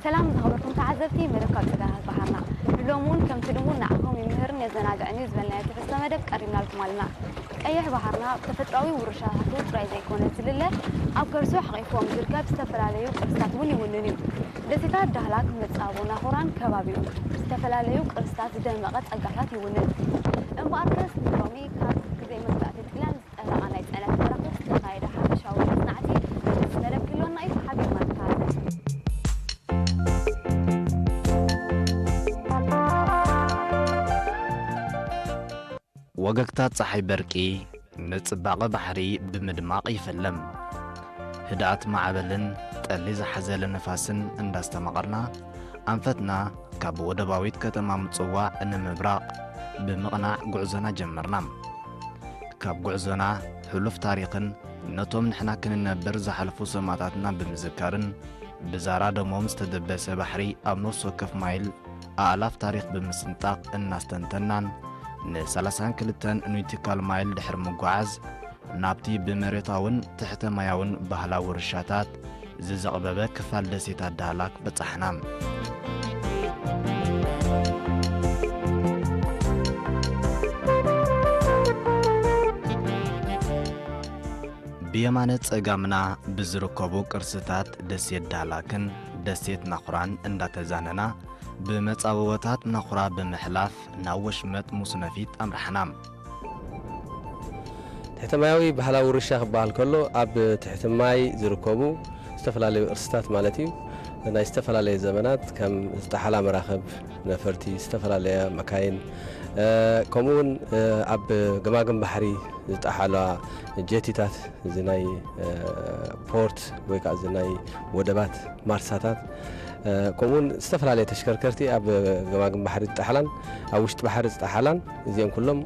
ሰላም ዝኸበርኩም ተዓዘብቲ መደብ ካብ ጽጋታት ባሕርና። ሎሚ እውን ከምቲ ልሙድ ንዓኹም ይምህርን የዘናግዕን እዩ ዝበልናዮ ትሕዝቶ መደብ ቀሪብናልኩም ኣለና። ቀይሕ ባሕርና ተፈጥሮኣዊ ውርሻታቱ ጥራይ ዘይኮነ ዝልለ፣ ኣብ ከርሱ ሓቒፍዎም ዝርከብ ዝተፈላለዩ ቅርስታት እውን ይውንን እዩ። ደሴታት ዳህላክ መጻቦ ናኹራን ከባቢኡን ዝተፈላለዩ ቅርስታት ዝደመቐ ጸጋታት ይውንን። እምበኣርከስ ንሎሚ ካብ ግዜ መግዛእቲ ጥልያን ዝጠረቐ ናይ ጽዕነት መራኽብ ዝተኻየደ ሓፈሻዊ መጽናዕቲ መደብ ክህልወና እዩ። ሓቢርና ንከታተል። ወገግታ ጸሓይ በርቂ ንጽባቐ ባሕሪ ብምድማቕ ይፈልም። ህድኣት ማዕበልን ጠሊ ዝሓዘለ ንፋስን እንዳስተማቐርና፣ ኣንፈትና ካብ ወደባዊት ከተማ ምጽዋዕ ንምብራቕ ብምቕናዕ ጉዕዞና ጀመርና። ካብ ጉዕዞና ሕሉፍ ታሪኽን ነቶም ንሕና ክንነብር ዝሓለፉ ሰማእታትና ብምዝካርን ብዛራ ደሞም ዝተደበሰ ባሕሪ ኣብ ነፍሲ ወከፍ ማይል ኣእላፍ ታሪኽ ብምስንጣቕ እናስተንተናን ን32 ኖቲካል ማይል ድሕሪ ምጉዓዝ ናብቲ ብመሬታውን ትሕተ ማያውን ባህላዊ ውርሻታት ዝዘቕበበ ክፋል ደሴታት ዳህላክ በጻሕና። ብየማነ ጸጋምና ብዝርከቡ ቅርስታት ደሴት ዳህላክን ደሴት ናኹራን እንዳተዛነና ብመጻብቦታት ናኹራ ብምሕላፍ ናብ ወሽመጥ ሙስነፊት ኣምራሕና። ትሕተ ማያዊ ባህላዊ ውርሻ ክበሃል ከሎ ኣብ ትሕቲ ማይ ዝርከቡ ዝተፈላለዩ ቅርስታት ማለት እዩ። ናይ ዝተፈላለየ ዘመናት ከም ዝጠሓላ መራኽብ፣ ነፈርቲ፣ ዝተፈላለያ መካይን፣ እ፣ ከምኡ እውን፣ እ፣ ኣብ ገማግም ባሕሪ ዝጠሓላ ጀቲታት፣ እዚ ናይ፣ እ፣ ፖርት ወይ ከዓ እዚ ናይ ወደባት ማርሳታት፣ እ፣ ከምኡ እውን ዝተፈላለየ ተሽከርከርቲ ኣብ ገማግም ባሕሪ ዝጠሓላን ኣብ ውሽጢ ባሕሪ ዝጠሓላን እዚኦም ኩሎም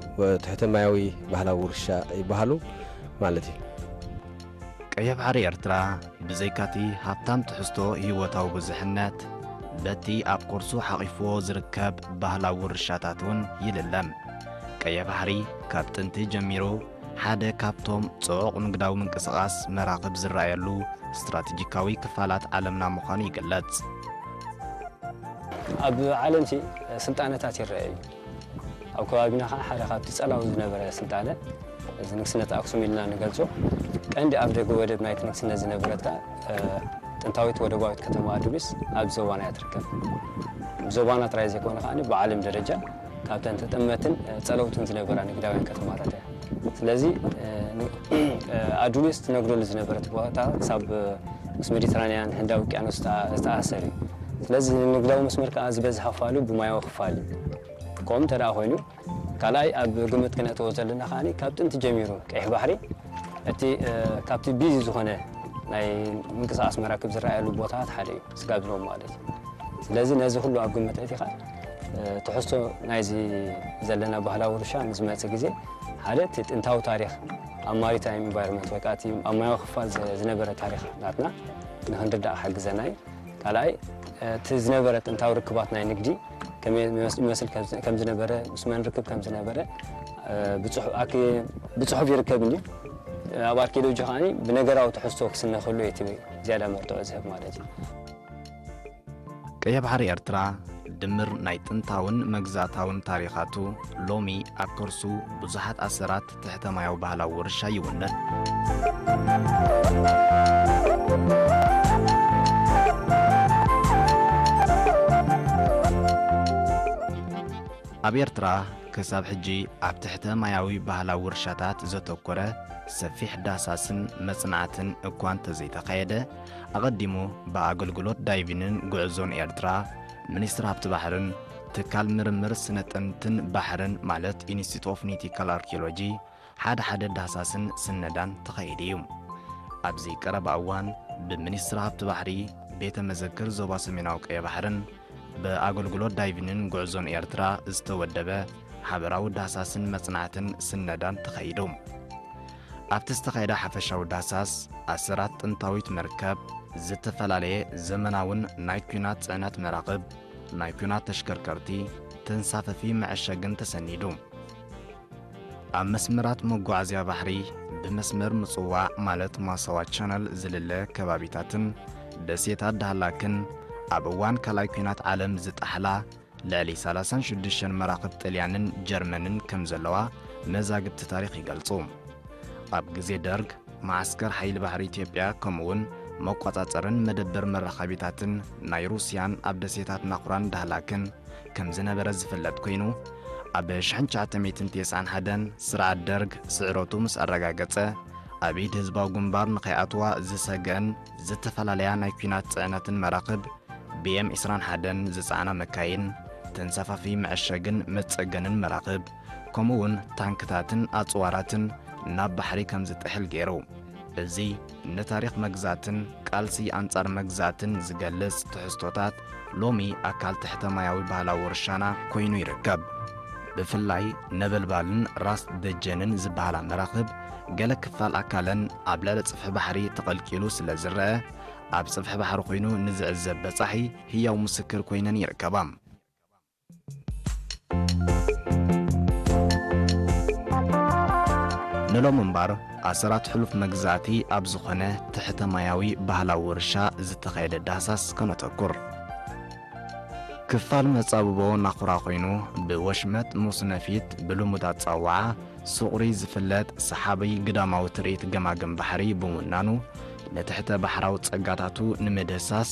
ትሕተ ማያዊ ባህላዊ ውርሻ ይበሃሉ ማለት እዩ። ቀይሕ ባሕሪ ኤርትራ ብዘይካቲ ሃብታም ትሕዝቶ ህይወታዊ ብዙሕነት፣ በቲ ኣብ ቅርሱ ሓቒፍዎ ዝርከብ ባህላዊ ውርሻታት እውን ይልለም። ቀይሕ ባሕሪ ካብ ጥንቲ ጀሚሩ ሓደ ካብቶም ጽዑቕ ንግዳዊ ምንቅስቓስ መራኽብ ዝረኣየሉ ስትራቴጂካዊ ክፋላት ዓለምና ምዃኑ ይግለጽ። ኣብ ዓለምሲ ስልጣነታት ይረኣዩ። ኣብ ከባቢና ኸዓ ሓደ ካብቲ ጸላዊ ዝነበረ ስልጣነ፣ እዚ ንግስነት ኣክሱም ኢልና ንገልጾ፣ ቀንዲ ኣብ ደገ ወደብ ናይቲ ንግስነት ዝነበረት ከኣ፣ እ፣ ጥንታዊት ወደባዊት ከተማ ኣዱሊስ ኣብ ዞባና እያ ትርከብ። ዞባና ጥራይ ዘይኮነ ከኣ ብዓለም ደረጃ ካብተን ተጠመትን፣ እ፣ ጸለውትን ዝነበራ ንግዳውያን ከተማታት እያ። ስለዚ፣ እ፣ ን-፣ እ፣ ኣዱሊስ ትነግደሉ ዝነበረት ቦታ ክሳብ፣ እ፣ ምስ ሜዲትራንያን ህንዳዊ ውቅያኖስ ዝተኣ-፣ ዝተኣሳሰር እዩ። ስለዚ ንግዳዊ መስመር ከኣ ዝበዝሓ ክፋሉ ብማያዊ ክፋል እዩ። ከምኡ እንተ ደኣ ኮይኑ፣ ካልኣይ ኣብ ግምት ክነእትዎ ዘለና ከኣ ካብ ጥንቲ ጀሚሩ ቀይሕ ባሕሪ እቲ፣ እ፣ ካብቲ ቢዚ ዝኾነ ናይ ምንቅስቓስ መራክብ ዝረኣየሉ ቦታታት ሓደ እዩ፣ ስጋብ ዞም ማለት እዩ። ስለዚ ነዚ ኩሉ ኣብ ግምት ኣእቲኻ፣ እ፣ ትሕዝቶ ናይዚ ዘለና ባህላዊ ውርሻ ንዝመጽእ ግዜ ሓደ እቲ ጥንታዊ ታሪኽ ኣብ ማሪታይም ኢንቫይሮንመንት ወይ ከኣ እቲ ኣብ ማያዊ ክፋል ዝ-፣ ዝነበረ ታሪኽ ናትና ንኽንርዳእ ክሕግዘና እዩ። ካልኣይ፣ እቲ ዝነበረ ጥንታዊ ርክባት ናይ ንግዲ ከመይ ይመስ-፣ ይመስል ከም ዝ-፣ ከም ዝነበረ፣ ምስ መን ርክብ ከም ዝነበረ፣ እ፣ ብጽሑ-፣ ኣክ-፣ ብጽሑፍ ይርከብ እንድዩ። ኣብ ኣርኪኦሎጂ ከኣ ብነገራዊ ትሕዝቶ ክስነ ከሎ እዩ እቲ ዝያዳ መርትዖ ዝህብ ማለት እዩ። ቀይሕ ባሕሪ ኤርትራ ድምር ናይ ጥንታውን መግዛእታውን ታሪኻቱ ሎሚ ኣብ ከርሱ ብዙሓት ኣሰራት ትሕተ ማያዊ ባህላዊ ውርሻ ይውንን። ኣብ ኤርትራ ክሳብ ሕጂ ኣብ ትሕተ ማያዊ ባህላዊ ውርሻታት ዘተኮረ ሰፊሕ ዳህሳስን መጽናዕትን እኳ እንተዘይተኻየደ፣ ኣቐዲሙ ብኣገልግሎት ዳይቪንን ጉዕዞን ኤርትራ፣ ሚኒስትሪ ሃብቲ ባሕርን ትካል ምርምር ስነ ጥንትን ባሕርን ማለት ኢንስቲትዩት ኦፍ ኖቲካል ኣርኪኦሎጂ ሓደ ሓደ ዳህሳስን ስነዳን ተኻይዱ እዩ። ኣብዚ ቀረባ እዋን ብሚኒስትሪ ሃብቲ ባሕሪ ቤተ መዘክር ዞባ ሰሜናዊ ቀይሕ ባሕርን ብኣገልግሎት ዳይቪንን ጉዕዞን ኤርትራ ዝተወደበ ሓበራዊ ዳህሳስን መጽናዕትን ስነዳን ተኻይዱ። ኣብቲ ዝተኻየደ ሓፈሻዊ ዳህሳስ ኣሰራት ጥንታዊት መርከብ፣ ዝተፈላለየ ዘመናውን ናይ ኲናት ጽዕነት መራኽብ፣ ናይ ኲናት ተሽከርከርቲ፣ ተንሳፈፊ መዐሸግን ተሰኒዱ። ኣብ መስመራት መጓዓዝያ ባሕሪ ብመስመር ምጽዋዕ ማለት ማሳዋ ቻነል ዝልለ ከባቢታትን ደሴታት ዳህላክን ኣብ እዋን ካልኣይ ኲናት ዓለም ዝጠሓላ ልዕሊ ሰላሳን ሽዱሽተን መራኽብ ጥልያንን ጀርመንን ከም ዘለዋ መዛግብቲ ታሪኽ ይገልጹ። ኣብ ግዜ ደርግ፣ መዓስከር ሓይሊ ባሕሪ ኢትዮጵያ ከምኡውን መቆጻጸርን መደበር መራኸቢታትን ናይ ሩስያን ኣብ ደሴታት ናኹራን ዳህላክን ከም ዝነበረ ዝፍለጥ ኮይኑ፣ ኣብ ሽሕን ትሽዓተ ሚእትን ተስዓን ሓደን ስርዓት ደርግ ስዕረቱ ምስ ኣረጋገጸ፣ ኣብ ኢድ ህዝባዊ ግንባር ንኸይኣትዋ ዝሰግአን ዝተፈላለያ ናይ ኲናት ጽዕነትን መራኽብ ቢ ኤም ዕስራን ሓደን ዝጸዓና መካይን፣ ተንሳፋፊ መዐሸግን መጸገንን መራኽብ፣ ከምኡውን ታንክታትን ኣጽዋራትን ናብ ባሕሪ ከም ዝጥሕል ገይሩ። እዚ ንታሪኽ መግዛእትን ቃልሲ ኣንጻር መግዛእትን ዝገልጽ ትሕዝቶታት ሎሚ ኣካል ትሕተ ማያዊ ባህላዊ ውርሻና ኮይኑ ይርከብ። ብፍላይ ነበልባልን ራስ ደጀንን ዝበሃላ መራኽብ ገለ ክፋል ኣካለን ኣብ ልዕሊ ጽፍሒ ባሕሪ ተቐልቂሉ ስለ ዝረአ፣ ኣብ ጽፍሒ ባሕሪ ኮይኑ ንዝዕዘብ በጻሒ ህያው ምስክር ኮይነን ይርከባ። ንሎም እምባር ኣሰራት ሕሉፍ መግዛእቲ ኣብ ዝኾነ ትሕተ ማያዊ ባህላዊ ውርሻ ዝተኻየደ ዳህሳስ ከነተኩር። ክፋል መጻብቦ ናኹራ ኮይኑ ብወሽመጥ ሙስነፊት ብልሙድ ኣጻዋዓ ሱቕሪ ዝፍለጥ ሰሓቢ ግዳማዊ ትርኢት ገማግም ባሕሪ ብምውናኑ ንትሕተ ባሕራዊ ጸጋታቱ ንምድህሳስ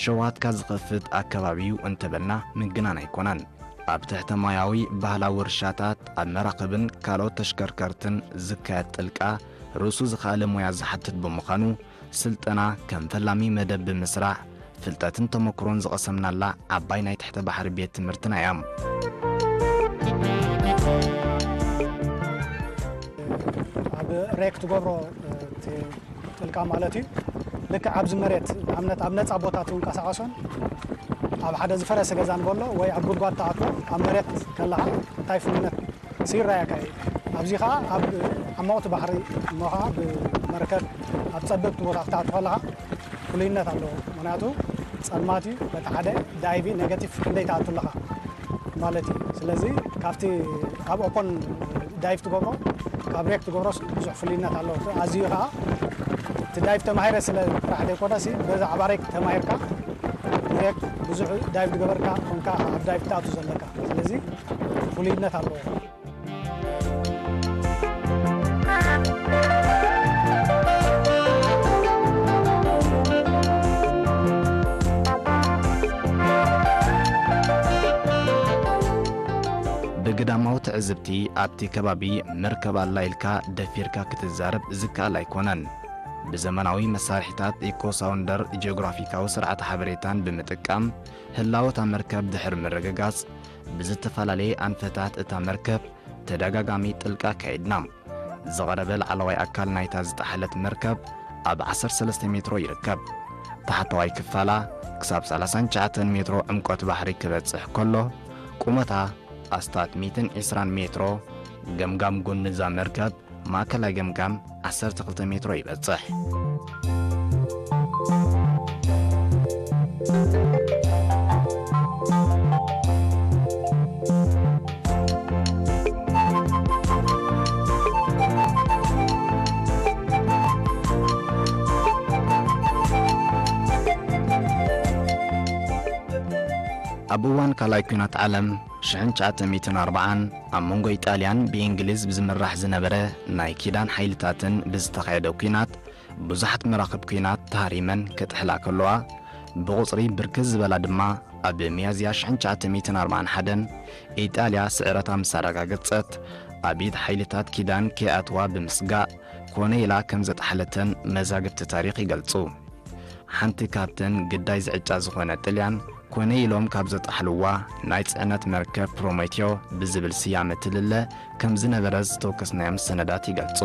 ሸዋትካ ዝኸፍት ኣከባቢ እዩ እንተበልና ምግናን ኣይኮነን። ኣብ ትሕተ ማያዊ ባህላዊ ውርሻታት ኣብ መራኽብን ካልኦት ተሽከርከርትን ዝካየድ ጥልቃ ርእሱ ዝኸኣለ ሞያ ዝሓትት ብምዃኑ ስልጠና ከም ፈላሚ መደብ ብምስራዕ ፍልጠትን ተመክሮን ዝቐሰምናላ ዓባይ ናይ ትሕተ ባሕሪ ቤት ትምህርትና እያ። ኣብ ሬክ ትገብሮ እቲ ጥልቃ ማለት እዩ። ልክዕ ኣብዚ መሬት ንኣብነት ኣብ ነፃ ቦታ ትንቀሳቐሶን ኣብ ሓደ ዝፈረሰ ገዛ ንበሎ ወይ ኣብ ጉድጓድ ትኣትዎ ኣብ መሬት ከለኻ እንታይ ፍሉይነት ይረኣየካ እዩ። ኣብዚ ኸዓ ኣብ ዓሞቕቲ ባሕሪ እሞ ኸዓ ብመርከብ ኣብ ጸበብቲ ቦታ ክትኣቱ ከለኻ ፍሉይነት ኣለዎ። ምኽንያቱ ጸልማት እዩ፣ በቲ ሓደ ዳይቪ ኔጋቲቭ ክንደይ ትኣቱ ኣለኻ ማለት እዩ። ስለዚ ካብቲ ካብ ኦፖን ዳይቭ ትገብሮ ካብ ሬክ ትገብሮስ ብዙሕ ፍልይነት ኣለዎ። ኣዝዩ ኸዓ እቲ ዳይቭ ተማሂረ ስለ ጥራሕ ዘይኮነሲ ብዛዕባ ሬክ ተማሂርካ ሬክ ብዙሕ ዳይቭ ዝገበርካ ኮንካ ኣብ ዳይቭ ትኣቱ ዘለካ። ስለዚ ፍልይነት ኣለዎ። ብግዳማዊ ትዕዝብቲ ኣብቲ ከባቢ መርከብ ኣላ ኢልካ ደፊርካ ክትዛረብ ዝከኣል ኣይኮነን። ብዘመናዊ መሳርሒታት ኢኮ ሳውንደር ጂኦግራፊካዊ ስርዓተ ሓበሬታን ብምጥቃም ህላወ እታ መርከብ ድሕሪ ምርግጋጽ ብዝተፈላለየ ኣንፈታት እታ መርከብ ተደጋጋሚ ጥልቃ ኣካይድና። ዝቐረበ ላዕለዋይ ኣካል ናይታ ዝጠሓለት መርከብ ኣብ ዓሰርተ ሰለስተ ሜትሮ ይርከብ። ታሕተዋይ ክፋላ ክሳብ ሰላሳን ትሽዓተን ሜትሮ ዕምቆት ባሕሪ ክበጽሕ ከሎ፣ ቁመታ ኣስታት ሚእትን ዕስራን ሜትሮ፣ ገምጋም ጎኒ እዛ መርከብ ማእከላይ ገምጋም ዓሰርተ ክልተ ሜትሮ ይበጽሕ። ኣብ እዋን ካልኣይ ኲናት ዓለም ሽሕን ትሽዓተ ሚእትን ኣርባዓን ኣብ መንጎ ኢጣልያን ብእንግሊዝ ብዝምራሕ ዝነበረ ናይ ኪዳን ሓይልታትን ብዝተኻየደ ኲናት ብዙሓት መራኽብ ኲናት ተሃሪመን ክጥሕላ ከለዋ፣ ብቑጽሪ ብርክት ዝበላ ድማ ኣብ ሚያዝያ ሽሕን ትሽዓተ ሚእትን ኣርባዓን ሓደን ኢጣልያ ስዕረታ ምስ ኣረጋገጸት፣ ኣብ ኢድ ሓይልታት ኪዳን ከይኣትዋ ብምስጋእ ኮነ ኢላ ከም ዘጥሓለተን መዛግብቲ ታሪኽ ይገልጹ። ሓንቲ ካብተን ግዳይ ዝዕጫ ዝኾነ ጥልያን ኮነ ኢሎም ካብ ዘጥሓልዋ ናይ ጽዕነት መርከብ ፕሮሜቴዮ ብዝብል ስያመ ትልለ ከም ዝነበረ ዝተወከስናዮም ሰነዳት ይገልጹ።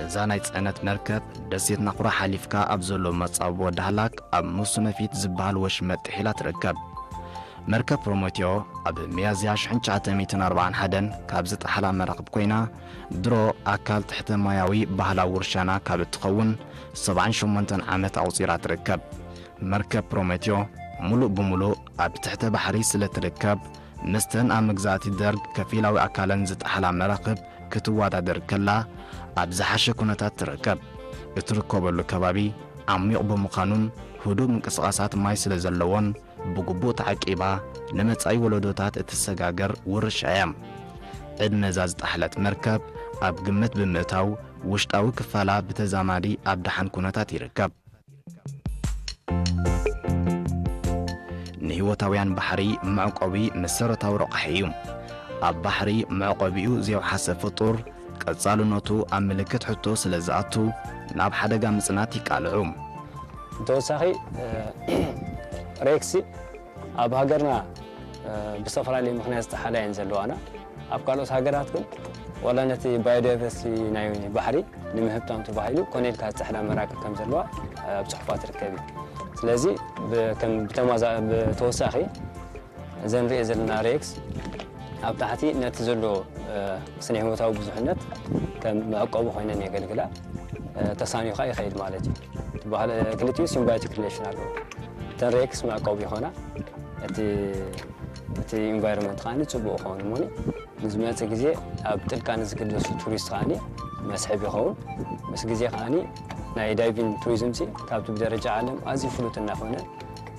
እዛ ናይ ጽዕነት መርከብ ደሴት ናኹራ ሓሊፍካ ኣብ ዘሎ መጻብቦ ዳህላክ ኣብ ሙስነፊት ዝበሃል ወሽመጥ ጥሒላ ትርከብ። መርከብ ፕሮሜቴዮ ኣብ ሚያዝያ ሽሕን ትሽዓተ ሚእትን ኣርባዓን ሓደን ካብ ዝጠሓላ መራኽብ ኮይና፣ ድሮ ኣካል ትሕተ ማያዊ ባህላዊ ውርሻና ካብ እትኸውን ሰብዓን ሸሞንተን ዓመት ኣቑጺራ ትርከብ። መርከብ ፕሮሜቴዮ ሙሉእ ብሙሉእ ኣብ ትሕተ ባሕሪ ስለ ትርከብ፣ ምስተን ኣብ መግዛእቲ ደርግ ከፊላዊ ኣካለን ዝጠሓላ መራኽብ ክትወዳደር ከላ፣ ኣብ ዝሓሸ ኩነታት ትርከብ። እትርከበሉ ከባቢ ዓሚቕ ብምዃኑን ህዱእ ምንቅስቓሳት ማይ ስለ ዘለዎን፣ ብግቡእ ተዓቂባ ንመጻኢ ወለዶታት እትሰጋገር ውርሻ እያ። ዕድመ እዛ ዝጠሓለት መርከብ ኣብ ግምት ብምእታው፣ ውሽጣዊ ክፋላ ብተዛማዲ ኣብ ደሓን ኩነታት ይርከብ። ንህይወታውያን ባሕሪ መዕቆቢ መሰረታዊ ረቋሒ እዩ። ኣብ ባሕሪ መዕቆቢኡ ዘየውሓሰ ፍጡር፣ ቀጻልነቱ ኣብ ምልክት ሕቶ ስለ ዝኣቱ፣ ናብ ሓደጋ ምጽናት ይቃልዑ። ብተወሳኺ፣ እ፣ ሬክሲ ኣብ ሃገርና፣ እ፣ ብዝተፈላለየ ምኽንያት ዝጠሓላ እየን ዘለዋና። ኣብ ካልኦት ሃገራት ግን ዋላ ነቲ ባዮዳይቨርሲቲ ናይ ባሕሪ ንምህብታም ተባሂሉ ኮነ ኢልካ ዝጠሕላ መራክብ ከም ዘለዋ ኣብ ጽሑፋት ትርከብ እዩ። ስለዚ ብ-፣ ከም ብተማዛ-፣ ብተወሳኺ እዘን ንሪኦ ዘለና ሬክስ ኣብ ታሕቲ ነቲ ዘሎ፣ እ፣ ስነ ህይወታዊ ብዙሕነት ከም መዕቆቢ ኮይነን የገልግላ። እ፣ ተሳንዩ ኸኣ ይኸይድ ማለት እዩ። እቲ ባህል-፣ ክልቲኡ ሲምባዮቲክ ሪሌሽን ኣለዎ። እተን ሬክስ መዕቆቢ ይኾና። እቲ፣ እቲ ኢንቫይሮንመንት ከኣ ጽቡቕ ይኸውን። እሞኒ ንዝመጽእ ግዜ ኣብ ጥልቃ ንዝግደሱ ቱሪስት ከኣ መስሕብ ይኸውን። ምስ ግዜ ከኣ ናይ ዳይቪንግ ቱሪዝም ሲ ካብቲ ብደረጃ ዓለም ኣዝዩ ፍሉጥ እናኾነ፣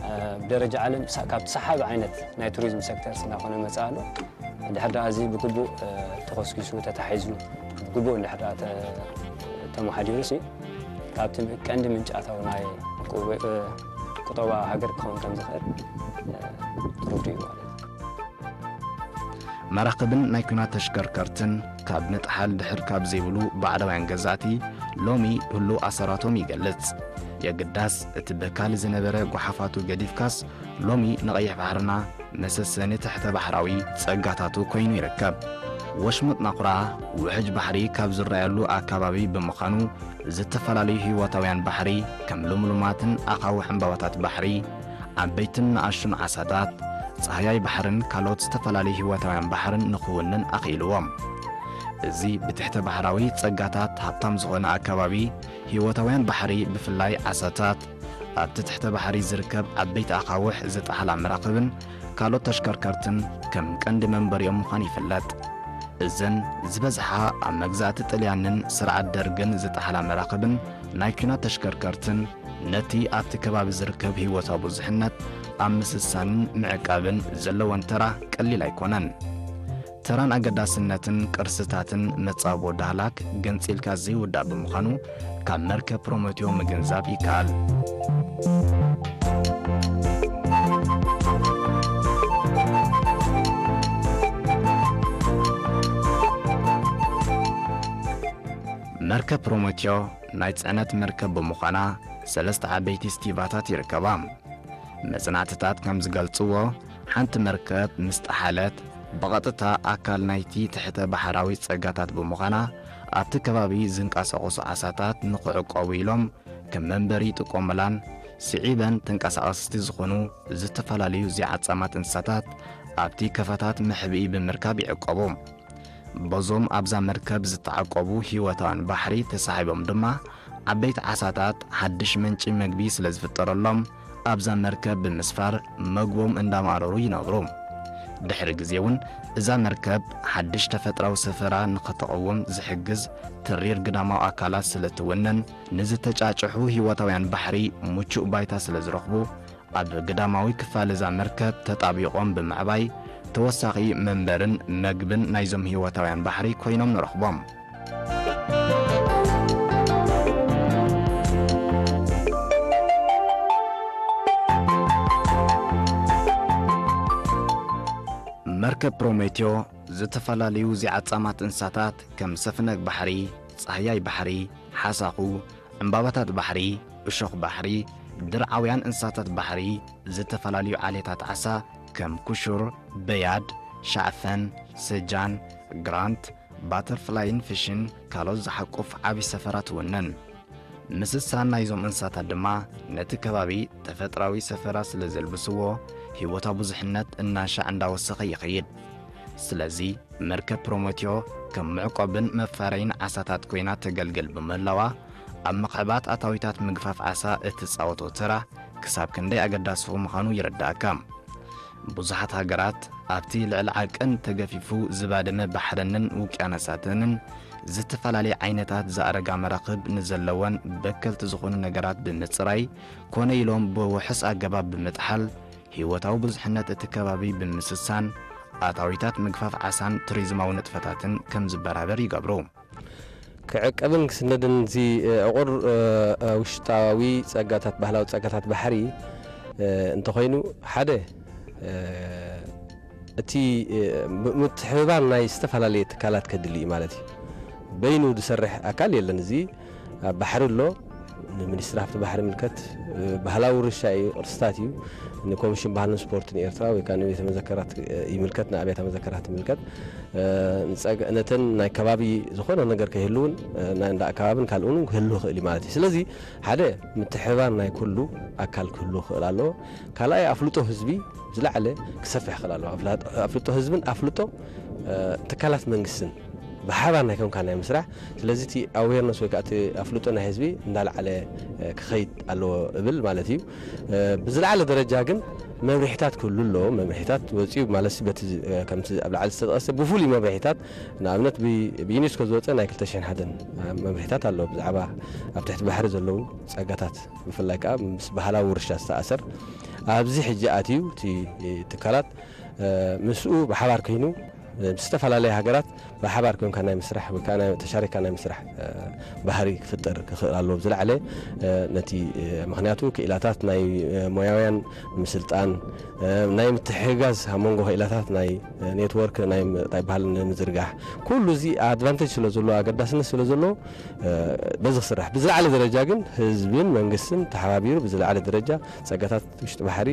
እ፣ ብደረጃ ዓለም ሳ-፣ ካብቲ ሰሓቢ ዓይነት ናይ ቱሪዝም ሴክተርስ እናኾነ መጽእ ኣሎ። ድሕር ደኣ እዚ ብግቡእ፣ እ፣ ተኾስኪሱ፣ ተታሒዙ፣ ብግቡእ እንድሕር ደኣ ተ-፣ ተመሓዲሩ ሲ፣ ካብቲ ቀንዲ ምንጪ ኣታዊ ናይ ቁ-፣ እ፣ ቁጠባ ሃገር ክኸውን ከም ዝኽእል፣ እ፣ ትርድኡ ማለት እዩ። መራኽብን ናይ ኲናት ተሽከርከርትን ካብ ምጥሓል ድሕር ካብ ዘይብሉ ባዕዳውያን ገዛእቲ ሎሚ ህሉው ኣሰራቶም ይገልጽ። የግዳስ እቲ በካሊ ዝነበረ ጓሓፋቱ ገዲፍካስ ሎሚ ንቐይሕ ባሕርና መሰሰኒ ትሕተ ባሕራዊ ጸጋታቱ ኮይኑ ይርከብ። ወሽመጥ ናኹራ ውሕጅ ባሕሪ ካብ ዝረኣየሉ ኣካባቢ ብምዃኑ፣ ዝተፈላለዩ ህይወታውያን ባሕሪ ከም ልምሉማትን ኣኻውሕ ዕምባባታት ባሕሪ፣ ዓበይትን ንኣሽቱን ዓሳታት፣ ጻህያይ ባሕርን ካልኦት ዝተፈላለዩ ህይወታውያን ባሕርን ንኽውንን ኣኽኢልዎም። እዚ ብትሕተ ባሕራዊ ጸጋታት ሃብታም ዝኾነ ኣካባቢ፣ ህይወታውያን ባሕሪ ብፍላይ ዓሳታት፣ ኣብቲ ትሕተ ባሕሪ ዝርከብ ዓበይቲ ኣኻውሕ ዝጠሓላ መራኽብን ካልኦት ተሽከርከርትን ከም ቀንዲ መንበሪኦም ምዃን ይፍለጥ። እዘን ዝበዝሓ ኣብ መግዛእቲ ጥልያንን ስርዓት ደርግን ዝጠሓላ መራኽብን ናይ ኲናት ተሽከርከርትን ነቲ ኣብቲ ከባቢ ዝርከብ ህይወታዊ ብዙሕነት ኣብ ምስሳንን ምዕቃብን ዘለወን ተራ ቀሊል ኣይኮነን። ተራን ኣገዳስነትን ቅርስታትን መጻብቦ ዳህላክ ገንጺልካ ዘይውዳእ ብምዃኑ፣ ካብ መርከብ ፕሮሜቴዮ ምግንዛብ ይከኣል። መርከብ ፕሮሜቴዮ ናይ ጽዕነት መርከብ ብምዃና፣ ሰለስተ ዓበይቲ ስቲቫታት ይርከባ። መጽናዕትታት ከም ዝገልጽዎ፣ ሓንቲ መርከብ ምስ ጠሓለት፣ ብቐጥታ ኣካል ናይቲ ትሕተ ባሕራዊ ጸጋታት ብምዃና፣ ኣብቲ ከባቢ ዝንቀሳቐሱ ዓሳታት ንኽዕቆቡ ኢሎም ከም መንበሪ ይጥቀሙላን፣ ስዒበን ተንቀሳቐስቲ ዝኾኑ ዝተፈላለዩ ዘይዓጻማት እንስሳታት ኣብቲ ከፈታት መሕብኢ ብምርካብ ይዕቆቡ። በዞም ኣብዛ መርከብ ዝተዓቆቡ ህይወታውያን ባሕሪ ተሳሒቦም ድማ፣ ዓበይቲ ዓሳታት ሓድሽ ምንጪ መግቢ ስለ ዝፍጠረሎም፣ ኣብዛ መርከብ ብምስፋር መግቦም እንዳማእረሩ ይነብሩ። ድሕሪ ግዜ እውን እዛ መርከብ ሓድሽ ተፈጥራዊ ሰፈራ ንኽትቕውም ዝሕግዝ ተሪር ግዳማዊ ኣካላት ስለ ትውንን፣ ንዝተጫጭሑ ህይወታውያን ባሕሪ ምቹእ ባይታ ስለ ዝረኽቡ፣ ኣብ ግዳማዊ ክፋል እዛ መርከብ ተጣቢቖም ብምዕባይ፣ ተወሳኺ መንበርን መግብን ናይዞም ህይወታውያን ባሕሪ ኮይኖም ንረኽቦም። መርከብ ፕሮሜቴዮ ዝተፈላለዩ ዚዓጻማት እንስሳታት ከም ሰፍነግ ባሕሪ፣ ጻህያይ ባሕሪ፣ ሓሳኹ፣ ዕምባባታት ባሕሪ፣ እሾኽ ባሕሪ፣ ድርዓውያን እንስሳታት ባሕሪ፣ ዝተፈላለዩ ዓሌታት ዓሳ ከም ኩሹር፣ በያድ፣ ሻዕፈን፣ ሰጃን፣ ግራንት፣ ባተርፍላይን ፊሽን ካልኦት ዝሓቁፍ ዓቢ ሰፈራ ትውንን። ምስሳን ናይዞም እንስሳታት ድማ ነቲ ከባቢ ተፈጥራዊ ሰፈራ ስለ ዘልብስዎ፣ ህይወታ ብዙሕነት እናሻዕ እንዳወሰኸ ይኸይድ። ስለዚ መርከብ ፕሮሞትዮ ከም መዕቆብን መፋረይን ዓሳታት ኮይና ተገልግል ብምህላዋ፣ ኣብ ምኽዕባት ኣታዊታት ምግፋፍ ዓሳ እትጻወቶ ተራ ክሳብ ክንደይ ኣገዳሲ ምዃኑ ይርዳእካ። ብዙሓት ሃገራት ኣብቲ ልዕሊ ዓቀን ተገፊፉ ዝባደመ ባሕረንን ውቅያኖሳተንን ዝተፈላለየ ዓይነታት ዝኣረጋ መራኽብ ንዘለወን በከልቲ ዝኾኑ ነገራት ብምጽራይ ኮነ ኢሎም ብውሑስ ኣገባብ ብምጥሓል ህይወታዊ ብዙሕነት እቲ ከባቢ ብምስሳን ኣታዊታት ምግፋፍ ዓሳን ቱሪዝማዊ ንጥፈታትን ከም ዝበራበር ይገብሩ። ክዕቀብን ክስነድን እዚ፣ እ፣ ዕቑር፣ እ፣ እ፣ ውሽጣዊ ጸጋታት፣ ባህላዊ ጸጋታት ባሕሪ፣ እ፣ እንተኾይኑ፣ ሓደ፣ እ፣ እቲ፣ እ፣ ም-፣ ምትሕብባር ናይ ዝተፈላለየ ትካላት ከድሊ እዩ ማለት እዩ። በይኑ ዝሰርሕ ኣካል የለን። እዚ ኣብ ባሕሪ ኣሎ፣ ንሚኒስትሪ ሃብቲ ባሕሪ ይምልከት፣ እ፣ ባህላዊ ውርሻ እዩ፣ ቅርስታት እዩ፣ ንኮሚሽን ባህልን ስፖርትን ኤርትራ ወይ ከዓ ንቤተ መዘከራት፣ እ፣ ይምልከት፣ ንኣብያተ መዘከራት ይምልከት። እ፣ ንጸገ-፣ ነተን ናይ ከባቢ ዝኾነ ነገር ከይህሉ እውን፣ እ፣ ናይ እንዳ ከባብን ካልእ እውን ክህሉ ይኽእል እዩ ማለት እዩ። ስለዚ ሓደ ምትሕብባር ናይ ኩሉ ኣካል ክህሉ ክኽእል ኣለዎ። ካልኣይ ኣፍልጦ ህዝቢ ዝለዓለ ክሰፍሕ ክኽእል ኣለዎ። ኣፍላ-፣ ኣፍልጦ ህዝብን ኣፍልጦ፣ እ፣ ትካላት መንግስትን ብሓባር ናይ ኮንካ ናይ ምስራሕ። ስለዚ እቲ ኣዌርነስ ወይ ከዓ እቲ ኣፍልጦ ናይ ህዝቢ እንዳለዓለ፣ እ፣ ክኸይድ ኣለዎ እብል ማለት እዩ። እ፣ ብዝለዓለ ደረጃ ግን መምርሒታት ክህሉ ኣለዎ። መምርሒታት ወፂኡ ማለት በቲ፣ እ፣ ከምቲ ኣብ ላዕሊ ዝተጠቐሰ ብፍሉይ መምርሒታት፣ ንኣብነት ብ-፣ ብዩኔስኮ ዝወፀ ናይ ክልተ ሽሕን ሓደን መምርሒታት ኣሎ ብዛዕባ ኣብ ትሕቲ ባሕሪ ዘለዉ ጸጋታት፣ ብፍላይ ከዓ ምስ ባህላዊ ውርሻ ዝተኣሰር። ኣብዚ ሕጂ ኣትዩ እቲ ትካላት፣ እ፣ ምስኡ ብሓባር ኮይኑ፣ እ፣ ምስ ዝተፈላለያ ሃገራት ብሓባር ኮንካ ናይ ምስራሕ ወይ ከዓ ናይ ተሻሪካ ናይ ምስራሕ፣ እ፣ ባህሪ ክፍጠር ክኽእል ኣለዎ። ብዝለዓለ፣ እ፣ ነቲ፣ እ፣ ምኽንያቱ ክኢላታት ናይ፣ እ፣ ሞያውያን ምስልጣን፣ እ፣ ናይ ምትሕግጋዝ ኣብ መንጎ ክኢላታት ናይ፣ እ፣ ኔትወርክ ናይ ም-፣ እንታይ ይበሃል ንምዝርጋሕ፣ ኩሉ እዚ ኣድቫንቴጅ ስለ ዘለዎ፣ ኣገዳስነት ስለ ዘለዎ፣ እ፣ በዚ ክስራሕ። ብዝለዓለ ደረጃ ግን ህዝብን መንግስትን ተሓባቢሩ ብዝለዓለ ደረጃ ጸጋታት ውሽጢ ባሕሪ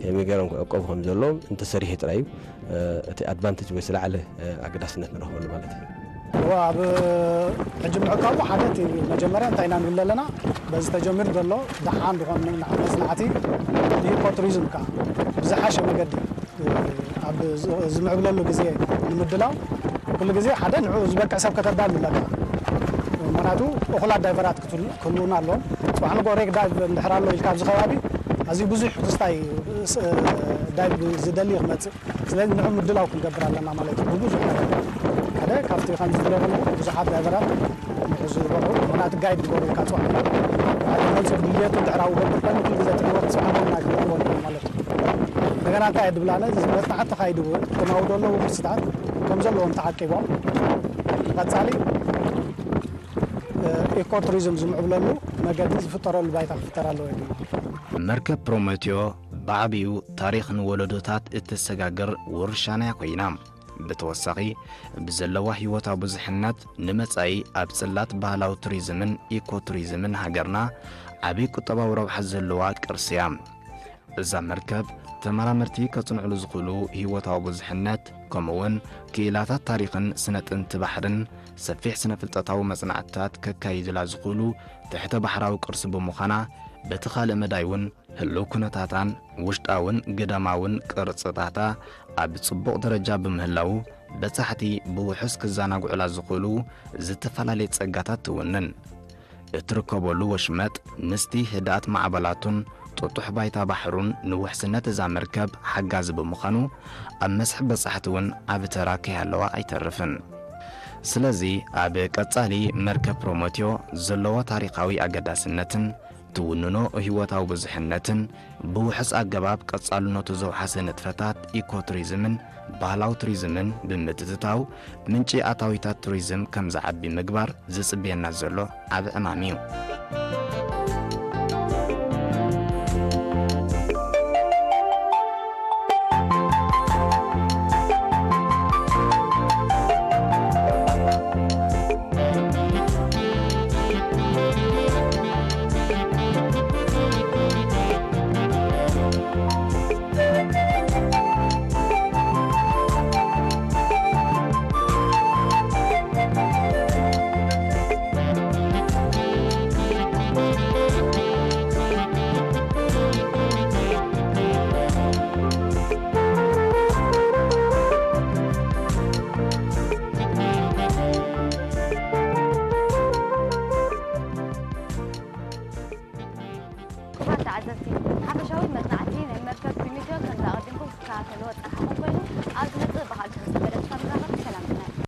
ከመይ ገይሮም ክዕቀቡ ከም ዘለዎም እንተሰሪሑ ጥራይ እዩ፣ እ፣ እቲ ኣድቫንቴጅ ወይ ዝለዓለ፣ እ፣ ኣገዳስነት ንረኽበሉ ማለት እዩ። እወ፣ ኣብ ሕጂ ምዕቃቡ ሓደ እቲ መጀመርያ እንታይ ኢና ንብል ኣለና፣ በዚ ተጀሚሩ ዘሎ ደሓን ዝኾነ መጽናዕቲ ንኢኮ ቱሪዝም ከኣ ብዝሓሸ መገዲ ኣብ ዝ-፣ ዝምዕብለሉ ግዜ ንምድላው፣ ኩሉ ግዜ ሓደ ንዕኡ ዝበቅዕ ሰብ ከተዳሉ ኣለካ። ምኽንያቱ እኹላት ዳይቨራት ክትህሉ-፣ ክህልዉና ኣለዎም። ጽባሕ ንግሆ ሬክ ዳይቭ እንድሕር ኣሎ ኢልካ ኣብዚ ከባቢ፣ ኣዝዩ ብዙሕ ክስታይ ስ-፣ ዳይቭ ዝደሊ ክመጽእ። ስለዚ ንዑ ምድላው ክንገብር ኣለና ማለት እዩ። ብብዙሕ ነገር። ሓደ ካብቲ ከምዚ ዝብሎ ዘለኹ ብዙሓት ዳይቨራት ንዑ ዝበልዑ፣ ምኽንያቱ ጋይድ ዝበልዑ ኢልካ ጽባሕ ንግሆ። ሓደ መጽኡ ድልየቱ እንድሕር ኣብኡ ገብር ኮይኑ ኩሉ ግዜ እቲ ኔትወርክ ጽባሕ ንግሆ ናይ ክረኽቦ ኣለዎ ማለት እዩ። እንደገና እንታይ እየ ድብል ኣነ፣ እዚ መጽናዕቲ ተኻይዱ እውን፣ እቲ ናብኡ ዘለዉ ቅርስታት ከም ዘለዎም ተዓቂቦም፣ ንቐጻሊ፣ እ፣ ኢኮ ቱሪዝም ዝምዕብለሉ መገዲ ዝፍጠረሉ ባይታ ክፍጠር ኣለዎ እዩ። መርከብ ፕሮሜቴዮ ብዓቢኡ ታሪኽ ንወለዶታት እተሰጋግር ውርሻና ኮይና፣ ብተወሳኺ ብዘለዋ ህይወታዊ ብዙሕነት ንመጻኢ ኣብ ጽላት ባህላዊ ቱሪዝምን ኢኮ ቱሪዝምን ሃገርና ዓቢ ቁጠባዊ ረብሓ ዘለዋ ቅርሲ እያ። እዛ መርከብ ተመራመርቲ ከጽንዕሉ ዝኽእሉ ህይወታዊ ብዙሕነት፣ ከምኡውን ክኢላታት ታሪኽን ስነ ጥንቲ ባሕርን ሰፊሕ ስነ ፍልጠታዊ መጽናዕትታት ከካይድላ ዝኽእሉ ትሕተ ባሕራዊ ቅርሲ ብምዃና፣ በቲ ካልእ መዳይ እውን ህሉው ኩነታታን ውሽጣውን ግዳማውን ቅርጽታታ ኣብ ጽቡቕ ደረጃ ብምህላዉ፣ በጻሕቲ ብውሑስ ክዘናግዑላ ዝኽእሉ ዝተፈላለየ ጸጋታት ትውንን። እትርከበሉ ወሽመጥ ምስቲ ህድኣት ማዕበላቱን ጥጡሕ ባይታ ባሕሩን ንውሕስነት እዛ መርከብ ሓጋዚ ብምዃኑ፣ ኣብ መስሕብ በጻሕቲ እውን ዓቢ ተራ ከይሃለዋ ኣይተርፍን። ስለዚ ኣብ ቀጻሊ መርከብ ፕሮሞትዮ ዘለዎ ታሪኻዊ ኣገዳስነትን ትውንኖ ህይወታዊ ብዙሕነትን ብውሑስ ኣገባብ ቀጻልነቱ ዘውሓሰ ንጥፈታት ኢኮ ቱሪዝምን ባህላዊ ቱሪዝምን ብምትእትታው ምንጪ ኣታዊታት ቱሪዝም ከም ዝዓቢ ምግባር ዝጽበየና ዘሎ ዓቢ ዕማም እዩ። ተዓዘብቲ፣ ሓፈሻዊ መጽናዕቲ